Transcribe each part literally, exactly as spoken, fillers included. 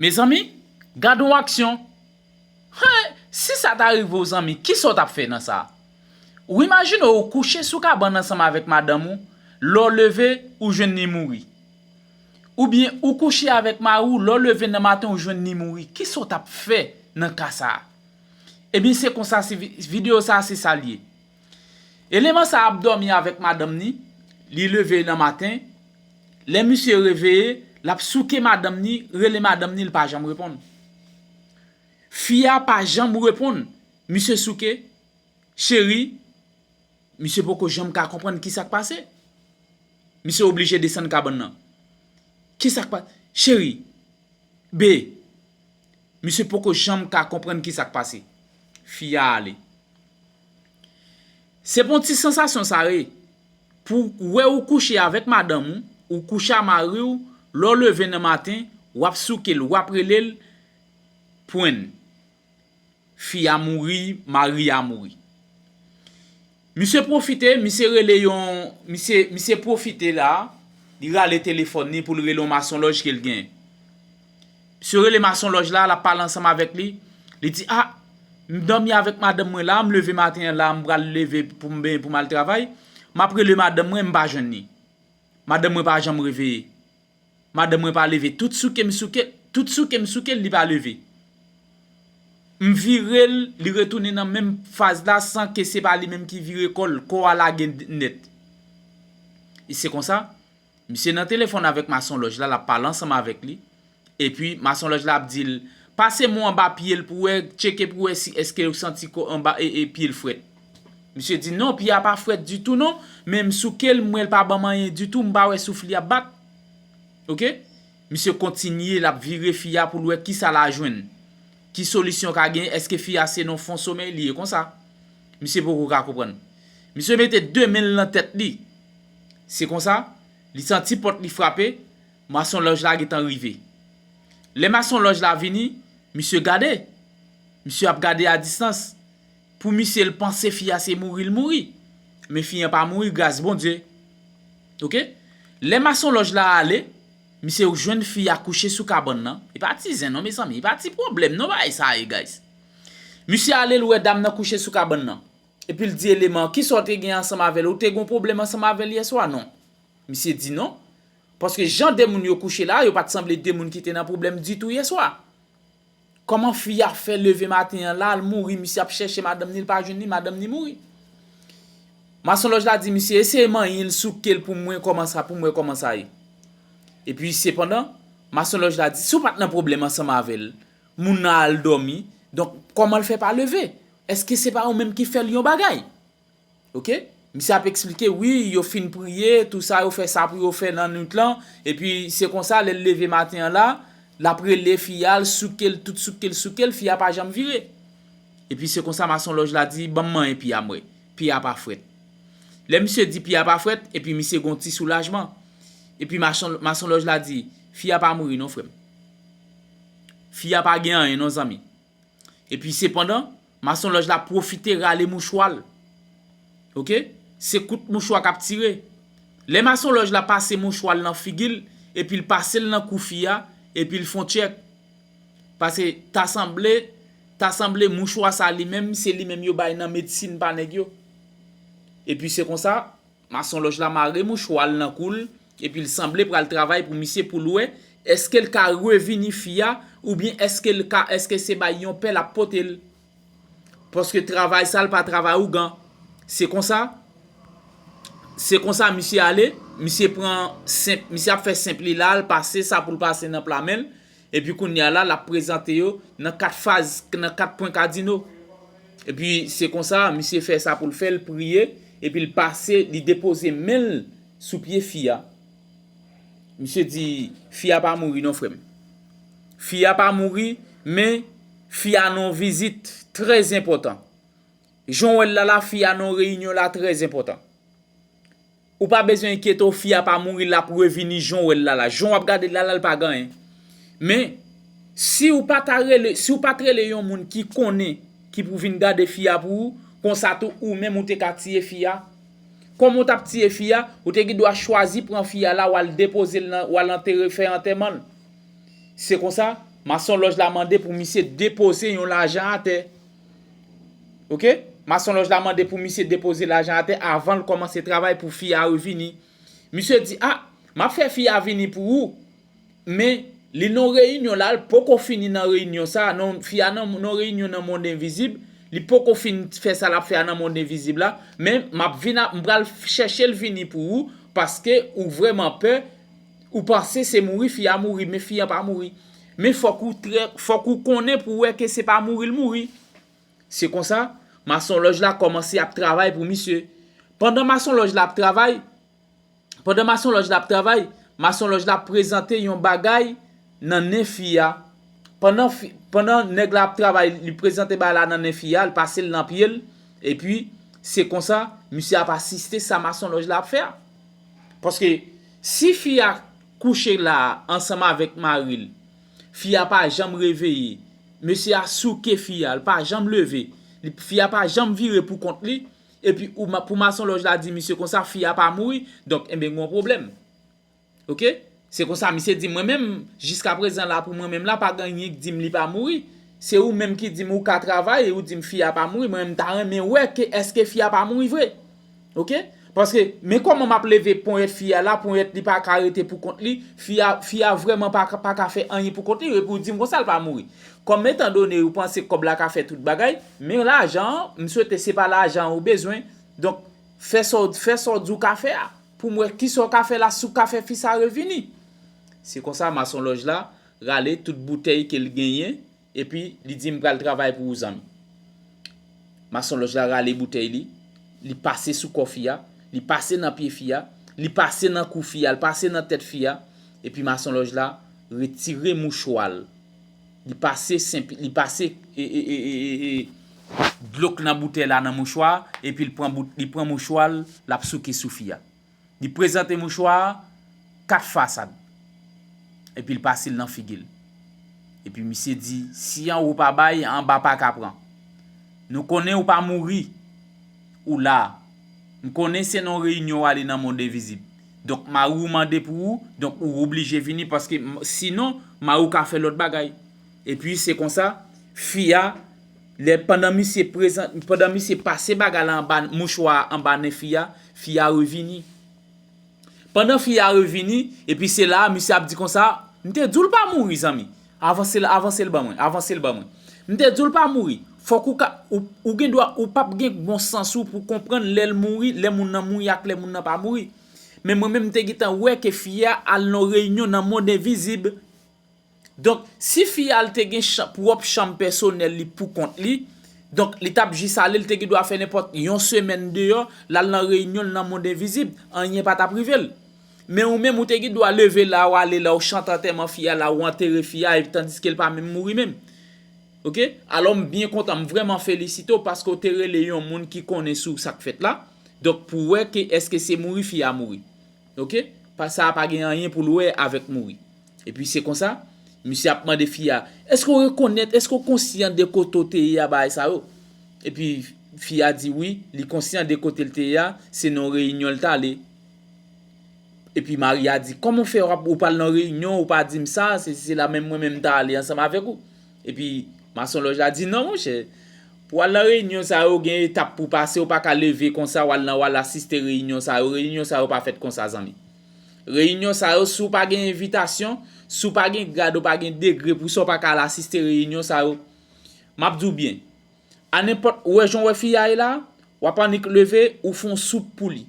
Mezanmi, gad yon aksyon. Hen, si sa ta rive w zanmi, kisa w t ap fè nan sa? Ou imajine w kouche sou kabann ansanm avèk madanm ou, lè w leve, ou jwenn li mouri. Oubyen ou kouche avèk mari w, lè w leve nan maten, ou jwenn li mouri. Kisa w t ap fè nan ka sa a? Ebyen, se konsa videyo sa a, se sa l ye. Eleman sa a ap dòmi avèk madanm ni, li leve nan maten, lè misye reveye, l ap souke madanm ni, rele madanm ni, li pa janm reponn. Fi a pa janm reponn. Misye souke, cheri, misye poko janm ka konprann kisa k pase. Misye oblije desann kabann nan. Kisa k pase? Cheri, be, misye poko janm ka konprann kisa k pase. Fi a ale. Se pa yon ti sansasyon sa ye. Pou wè ou kouche avèk madanm ou, ou kouche a mari w, lè w leve nan maten, w ap souke l, w ap rele l, pwenn. Fi a mouri, mari a mouri. Misye pwofite, misye rele yon, misye, misye pwofite la, li rale telefòn li pou l rele yon masonlòj ke l gen. Misye rele masonlòj la, l ap pale ansanm avèk li. Li di, a, m dòmi avèk madanm mwen la, m leve maten an la, m pral leve pou m benyen pou m al travay. M ap rele madanm mwen, m pa jwenn li. Madanm mwen pa janm reveye. Madanm mwen pa leve. Tout souke m souke, tout souke m souke l, li pa leve. M vire l, li retounen nan menm faz la san ke se pa li menm ki vire kò l, kò a lage nèt. E se konsa, misye nan telefòn avèk masonlòj la, l ap pale ansanm avèk li. Epi masonlòj la ap di l, pase mo anba pye l pou wè, tcheke pou wè si èske ou santi kò anba e, e pye l frèt. Misye di, non, pye a pa frèt ditou non, men m souke l, m wè l pa ban m anyen ditou, m pa wè souf li ap bat. Oke? Misye kontinye, l ap vire fi a pou l wè kisa l a jwenn. Ki solisyon ka gen, èske fi a se nan fon somèy li ye konsa? Misye poko ka konprann. Misye mete de men l nan tèt li. Se konsa, li santi pòt li frape, masonlòj la gentan rive. Lè masonlòj la vini, misye gade. Misye ap gade a distans. Pou misye, l panse fi a se mouri l mouri. Men fi an pa mouri, gras Bondye. Oke? Lè masonlòj la ale, misye jwenn fi a kouche sou kabann nan. E pa ti zen non, mezanmi. E pa ti pwoblèm non, bagay sa ye, guys. Misye ale, l wè dam nan kouche sou kabann nan. Epi l di eleman, kisa w te gen ansanm avè l? Ou te gen yon pwoblèm ansanm avè l yèswa? Non. Misye di non. Paske jan de moun yo kouche la, yo pa t sanble de moun ki te nan pwoblèm ditou yèswa. Kòman fi a fè leve maten an la, l mouri, misye ap chèche madanm ni, l pa jwenn li, madanm ni mouri. Masonlòj la di misye, eseye manyen l, souke l pou m wè kòman sa, pou m wè kòman sa ye. Epi sepandan, masonlòj la di, si w pa t nan pwoblèm ansanm avè l, moun nan al dòmi, donk kòman l fè pa leve? Èske se pa ou menm ki fè l yon bagay? Oke? Misye ap eksplike, wi, yo fin priye, tou sa, yo fè sa pou yo fè nan nwit lan, epi se konsa, lè l leve maten an la, l ap rele fi a, l souke l, tout souke l, souke l, fi a pa janm vire. Epi se konsa, masonlòj la di, ban m manyen pye a m wè. Pye a pa frèt. Lè misye di pye a pa frèt, epi misye gen yon ti soulajman. Epi mason, masonlòj la di, fi a pa mouri non, frè m. Fi a pa gen anyen non, zanmi. Epi sepandan, masonlòj la pwofite rale mouchwa l. Oke? Se kout mouchwa k ap tire. Lè masonlòj la pase mouchwa l nan figi l, epi l pase l nan kou fi a, epi l fè yon tchèk. Paske ta sanble, ta sanble mouchwa sa li menm, se li menm yo bay nan medsin pa nèg yo. Epi se konsa, masonlòj la mare mouchwa l nan kou l, epi l sanble pral travay pou misye pou l wè, èske l ka revini fi a, oubyen èske l ka, èske se bay yon pè l ap pote l. Paske travay sa l pa travay ougan. Se konsa, se konsa misye ale, misye pran senp, misye ap fè senp li la, l pase sa pou l pase nan pla men l, epi kounye a la, l ap prezante yo nan kat faz, nan kat pwen kadino. Epi se konsa, misye fè sa pou l fè, l priye, epi l pase, li depoze men l sou pye fi a. Misye di, fi a pa mouri non, frè m. Fi a pa mouri, men fi a nan yon vizit trè enpòtan. Jan w wè l la la, fi a nan yon reyinyon la trè enpòtan. Ou pa bezwen enkyete w, fi a pa mouri, l ap revini jan w wè l la la. Jan w ap gade l la la, l pa gen anyen. Men, si w pa ta rele, si w pa t rele yon moun ki konnen, ki pou vin gade fi a pou ou, konsa tou ou menm ou te ka tiye fi a. Kòman w t ap tiye fi a? Ou te gen dwa chwazi pran fi a la, w al depoze l nan, w al antere, fè antèman l. Se konsa, Masonlòj la mande pou misye depoze yon lajan atè. Oke? Masonlòj la mande pou misye depoze lajan atè avan l kòmanse travay pou fi a revini. Misye di, "A, m ap fè fi a vini pou ou." Men, li nan reyinyon la, l poko fini nan reyinyon sa, non, fi a nan, nan reyinyon nan mond envizib, li poko fin fè sa l ap fè a nan mond envizib la, men m ap vin, m pral chèche l vini pou ou, paske ou vrèman pè, ou panse se mouri fi a mouri, men fi a pa mouri. Men fòk ou trè, fòk ou konnen pou wè ke se pa mouri l mouri. Se konsa, masonlòj la kòmanse ap travay pou misye. Pandan masonlòj la ap travay, Pandan masonlòj la ap travay, masonlòj la prezante yon bagay nan nen fi a. Pandan fi, pandan nèg la ap travay, li prezante bagay la nan nen fi a, li pase l nan pye l, epi se konsa, misye ap asiste sa masonlòj la ap fè a. Paske si fi a kouche la ansanm avèk mari l, fi a pa janm reveye, mesye a souke fi a, li pa janm leve, li, fi a pa janm vire pou kont li, epi ou, pou masonlòj la di misye konsa, fi a pa mouri, donk, enben, gen yon pwoblèm. Oke? Se konsa, misye di, mwen menm, jiskaprezan la, pou mwen menm la, pa gen anyen ki di m li pa mouri. Se ou menm ki di m ou ka travay, e ou di m fi a pa mouri, mwen menm, m ta renmen wè ke èske fi a pa mouri vre. Oke? Paske, men kòman m ap leve ponyèt fi a la, ponyèt li pa ka rete pou kont li, fi a, fi a vrèman pa, pa ka fè anyen pou kont li, epi ou di m konsa l pa mouri. Kòm etandone ou panse kòb la ka fè tout bagay, men lajan an, m swete se pa lajan an ou bezwen. Donk, fè sa w, fè sa w di w ka fè a, pou m wè kisa w ka fè la, si w ka fè fi sa revini. Se konsa, masonlòj la rale tout boutèy ke l genyen, epi li di, "M pral travay pou ou, zanmi." Masonlòj la rale boutèy li, li pase sou kò fi a, li pase nan pye fi a, li pase nan kou fi a, li pase nan tèt fi a, epi masonlòj la retire mouchwa l. Li pase senp, li pase, e, e, e, e, e, e, dlo k nan boutèy la nan mouchwa, epi l pran bout, li pran mouchwa l, l ap souke sou fi a. Li prezante mouchwa a kat fasad. Epi l pase l nan figi l. Epi misye di, "Si anwo pa bay, anba pa ka pran. Nou konnen ou pa mouri, ou la. M konnen se nan reyinyon w ale nan mond envizib. Donk, mari w mande pou ou, donk ou oblije vini, paske m, sinon, mari w ka fè lòt bagay." Epi, se konsa, fi a, lè, pandan misye prezan, pandan misye pase bagay la anba, mouchwa a anba nen fi a, fi a revini. Pandan fi a revini, epi se la a misye ap di konsa, "M te di w l pa mouri, zanmi. Avanse l, avanse l ban mwen, avanse l ban mwen. M te di w l pa mouri. Fòk ou ka, ou, ou gen dwa, ou p ap gen bon sans ou pou konprann lè l mouri, lè moun nan mouri ak lè moun nan pa mouri. Men mwen menm, m te gentan wè ke fi a al nan reyinyon nan mond envizib." Donk, si fi a l te gen chan, pwòp chanm pèsonèl li pou kont li, donk, li t ap jis ale, li te gen dwa fè nenpòt yon semèn deyò, l al nan reyinyon l nan mond envizib, anyen pa t ap rive l. Men ou menm, ou te gen dwa leve la, w ale la, w chante antèman fi a la, w antere fi a, e tandiske l pa menm mouri menm. Oke? Alò, m byen kontan, m vrèman felisite w paske w te rele yon moun ki konnen sou sa k fèt la. Donk, pou w wè ke èske se mouri fi a mouri. Oke? Pa, sa a pa gen anyen pou l wè avèk mouri. Epi se konsa, misye ap mande fi a, "Èske w rekonèt, èske w konsyan de kote w te ye a, bagay sa yo?" Epi fi a di wi, li konsyan de kote l te ye a, se nan reyinyon l t ale. Epi mari a di, "Kòman w fè w ap, ou pral nan reyinyon, ou pa di m sa, se, se la menm mwen menm m ta ale ansanm avèk ou?" Epi masonlòj la di, "Non, monchè, pou al nan reyinyon sa yo, gen etap pou pase, ou pa ka leve konsa, w al nan, w al asiste reyinyon sa yo. Reyinyon sa yo pa fèt konsa, zanmi. Reyinyon sa yo, si w pa gen envitasyon, si w pa gen grad, ou pa gen degre pou sa, w pa ka al asiste reyinyon sa yo." M ap di w byen, a nenpòt, ou wè jan w wè fi a ye la, w ap annik leve, ou fè yon soup pou li.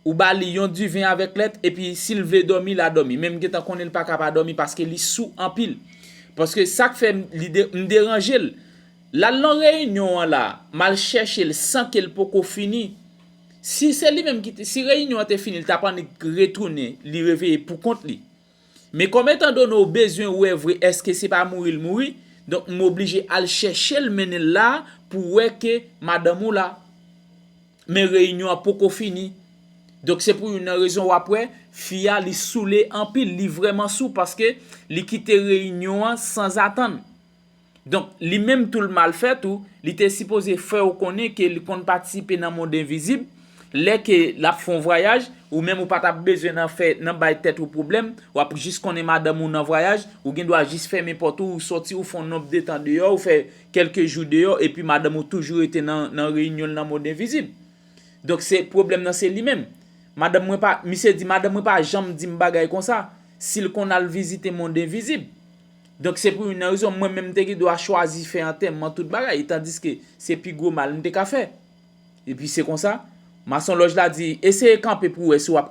Ou ba li yon diven avèk lèt, epi si l vle dòmi, l a dòmi. Men m gentan konnen l pa ka pa dòmi paske li sou anpil. Paske sa k fè m, li de, m deranje l. L al nan reyinyon an la, m al chèche l san ke l poko fini. Si se li menm ki te, si reyinyon an te fini, l t ap annik retounen, li reveye pou kont li. Men kòm etandone w bezwen wè vre èske se pa mouri l mouri, donk m oblije al chèche l mennen l la pou wè ke madanm ou la. Men reyinyon an poko fini. Donk se pou youn nan rezon w ap wè fi a li soule anpil, li vrèman sou paske li kite reyinyon an sanzatann. Donk, li menm tou l mal fè tou, li te sipoze fè w konnen ke li konn patisipe nan mond envizib, Lè ke l ap fè yon vwayaj, ou menm ou pa t ap bezwen nan fè, nan bay tèt ou pwoblèm, w ap jis konnen madanm ou nan vwayaj, ou gen dwa jis fèmen pòt ou, ou sòti, ou fè yon nonb de tan deyò, ou fè kèlke jou deyò, epi madanm ou toujou rete nan, nan reyinyon l nan mòd envizib. Donk, se pwoblèm nan, se li menm. Madanm mwen pa, misye di, madanm mwen pa janm di m bagay konsa. Si l konn al vizite mond envizib. Donk, se pou youn nan rezon, mwen menm, m te gen dwa chwazi fè antèman tout bagay, tandiske se pi gwo mal m te ka fè. Epi se konsa, masonlòj la di, eseye kanpe pou w wè si w ap